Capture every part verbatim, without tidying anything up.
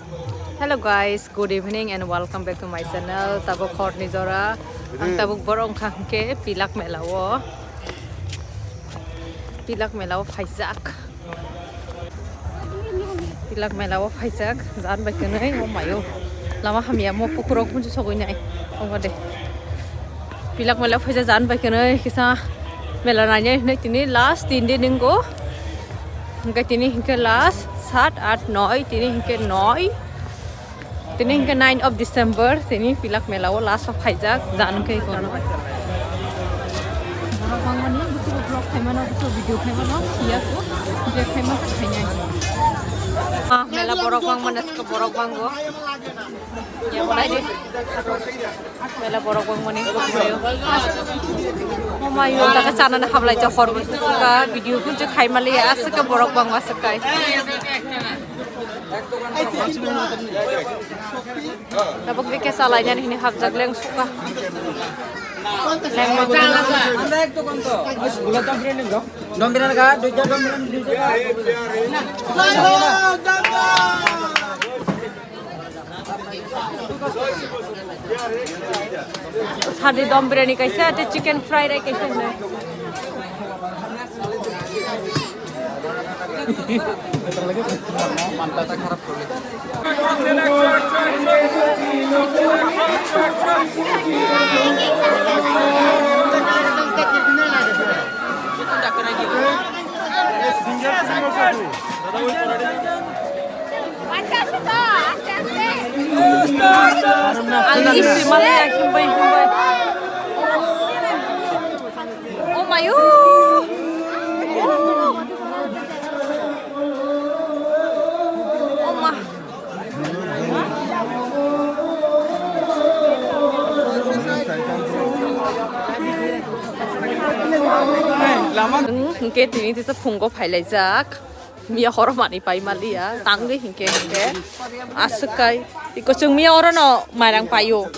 Hello guys, good evening and welcome back to my channel. Tabuk horni jora, ang tabuk borok wngkha hwnkhe Pilak Mela o. Pilak Mela o phaijak. Pilak Mela o phaijak, jan bai kwnwi, oh mayo. Lama hamya mo pukurok bunchu sogwi nai. Ongode. Pilak Mela o phaijak jan bai kwnwi, kisa mela nainai hinwi tini last tin din wngkha. Hingke tini hingke last sat, at, noi, tini hingke noi. Tini hingke nine of December, tini Pilak Mela o last of phaijak, jan khe kono. Borok bangmani, busugo vlog khaimano, busugo video khaimano, siya ko, je khaima khe khainai. Ah, mela borok bangmani, borok bango. Ya, mulai di. Mela borok bangmani, omayo. Omayo, taka chanani hablai jak hor bai suka, video kun je khaimali, aswk borok bang aswk kai. Tabuk dikhe salainani hini hapjak leng suka. Leng ma. Dom biryani ka, duita dom biryani, duita. Sadi dom biryani kaisa, ate chicken fried rice kaisa hinwi. Ang isi malaya himbai himbai. Oh mayo. Oh ma. Hingke tini tisa phungo phailaijak. Miya horo mani pai maliya, tangwi hingke hingke aswk kai. Iko chwng miya oro no mairang paio.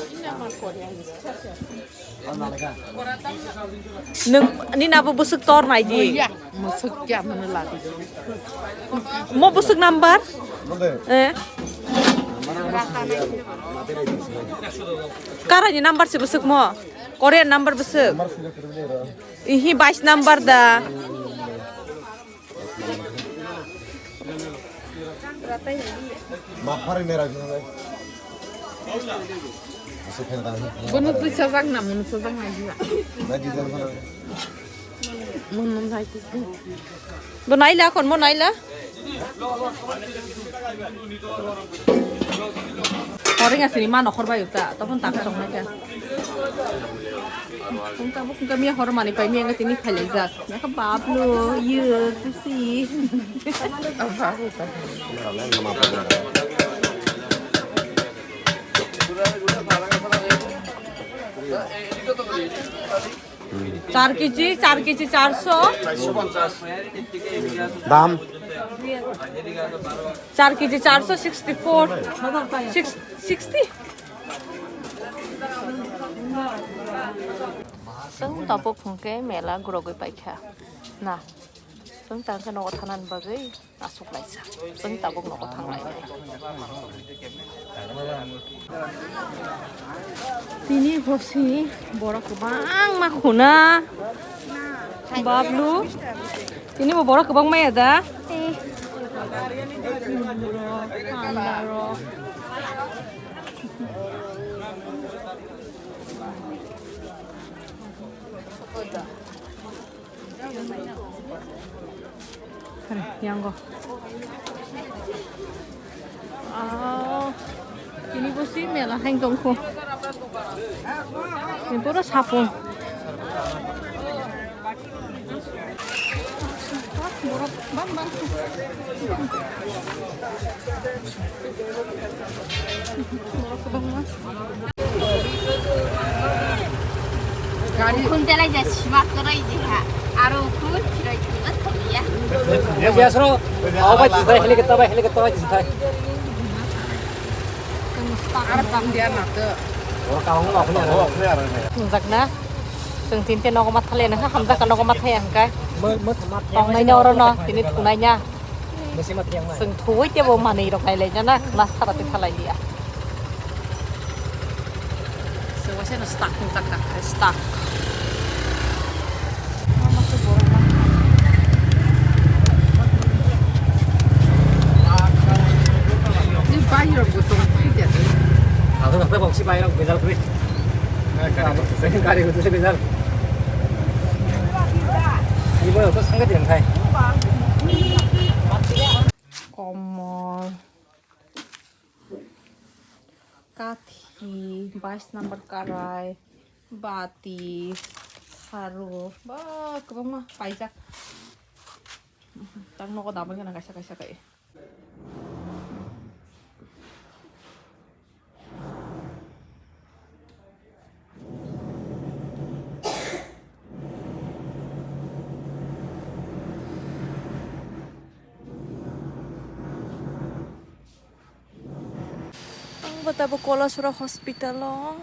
Nwng nini abo bwswk tor nai di. Mwswk ya mano ladi. Mo bwswk number? Eh. Karani number se bwswk mo? Korean number bwswk. Ihi bais number da. Mapari mera gina bai. Bono twi sajak na, mono sajak na gila. Mono nai twi. Bo naila kon mo naila. Horing asini ma nokhor bai uta, topon tak tong nai ka. Kung tabuk kung kami hormani pai mi ang tini khailai jak. Ya ka bablu, ye, pusi. চার কেজি, চার কেজি চারশো। দাম? চার কেজি চারশো, sixty four. Six-, sixty? Chwng tabuk hwnkhe mela gurogwi paikha. Na, chwng tangkhe nogo thanani bagwi. Aswk laisa. Chwng tabuk nogo thanglainai. Tini bosi borok kwbangma khuna. Bablu. Tini bo borok kwbangma ya da? Panda rok. Are, yango. Ah, ini bosi mela hang tongkho. Ini pura sapung. Borok bang bang. Ukhun telai ja simak kwrwi je ha. Aro ukhun chwrai thangna thangya. Yes, yes, ro. Aw bai, bai, helicopter, bai, helicopter, bai, bai. Aro tam dia na to. Oro kalong ma khuni aro. Jakna. Chwng tinte nogo ma thale na, hamjak nogo ma thaya hwnkhe. Tongnai na oro no, tini thunai na. Chwng thuwi tebo manwi rok nailai jana, mas thara twi thalai liya. Chwng waisa no stuck wng jak kha, stuck. Ni bayar bo tong phai ya. Aku tak tahu si bayar bezal kri. Gari itu sih bezal. Ini boleh tuh sangat yang kai. Komol, kathi, bais number karai, bati, saru, ba kwbangma paijak. Tang nogo damai gana kaisa kaisa kai. Ang bo tabuk Kolasura hospital o,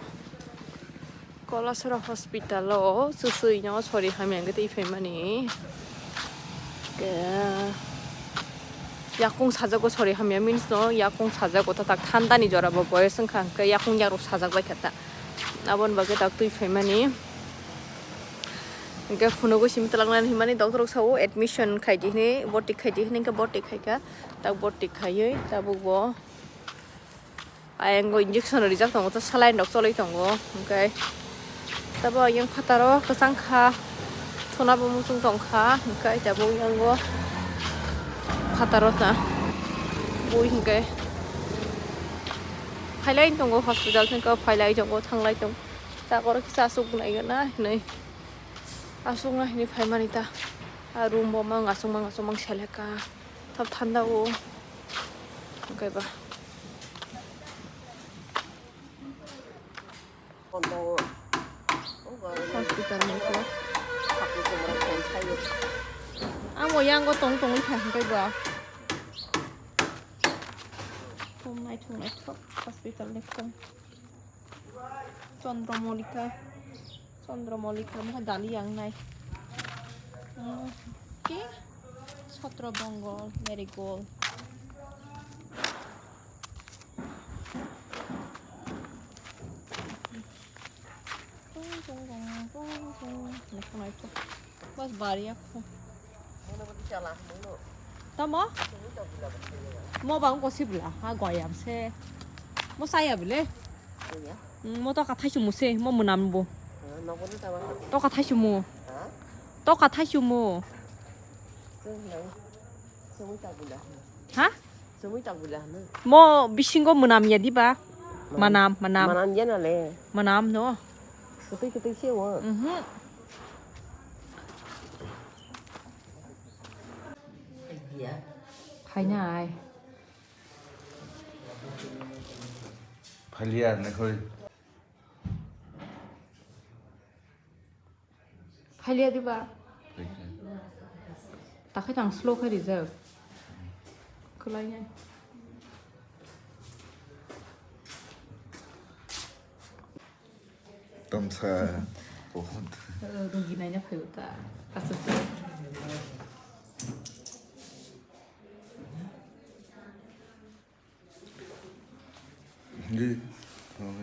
Kolasura hospital o susui no sori hamya wngwi twi phaimani. Ke yakung sajago sori hamya means no yakung sajago ta tak thanda ni jora bo boyes wngkha hwnkhe yakung yakrok sajak bai kha ta. Aboni bagwi tak twi phaimani. Hwnkhe phunugo simi twlangna hinmani doctor rok sao admission khaidi hinwi, borti khaidi hinwi, hwnkhe borti khaikha, tak borti khaiwi tabuk bo ayang o injection rijak tongo, to saline rok cholwi tongo, hwnkhe tabuk ayang phataro kwchang kha, thuna bo muchung tong kha, hwnkhe tabuk ayang o phataro ta bui hwnkhe phailai tongo hospital, hwnkhe phailai tongo, thanglai tongo, tak oro kisa aswk nai gana hinwi. Aswkno hinwi phaimani ta. A room bo mang aswk mang aswk mang seleka. Thap thanda o. Hwnkhe ba. Hospital ni pore. Amo yango tong tongwi kha hwnkhe ba. Thum naithok naithok hospital ni thum. Chandramallika, Chandramallika, omo hai dali yang nai. Hmm, ki? Chhatrabongol, Marigold. Tong, tong, tong, tong, tong. Naikha, naikha. Bas, bari ya. Tamo? Mo bang ko sibla, ha goyam se. Mo saya bile. Iya. Hmm, mo to kathai sumu se, mo munam bo. Ha, nogo ni tama. To kathai sumu. Ha? To kathai sumu. Sung nang. Sungwi tak bula. Ha? Sungwi tak bula, no? Mo bisingo munam ya diba? Manam, manam. Manam ya na le. Manam no. Ketui ketui se wo. Mhm. Phainai. Phailiya nakhoi. Phailiya diba? Takhai tang slow khai rijak. Kwlai nai. Tamsa. Rugi naina phaibo ta. Aswk. Di.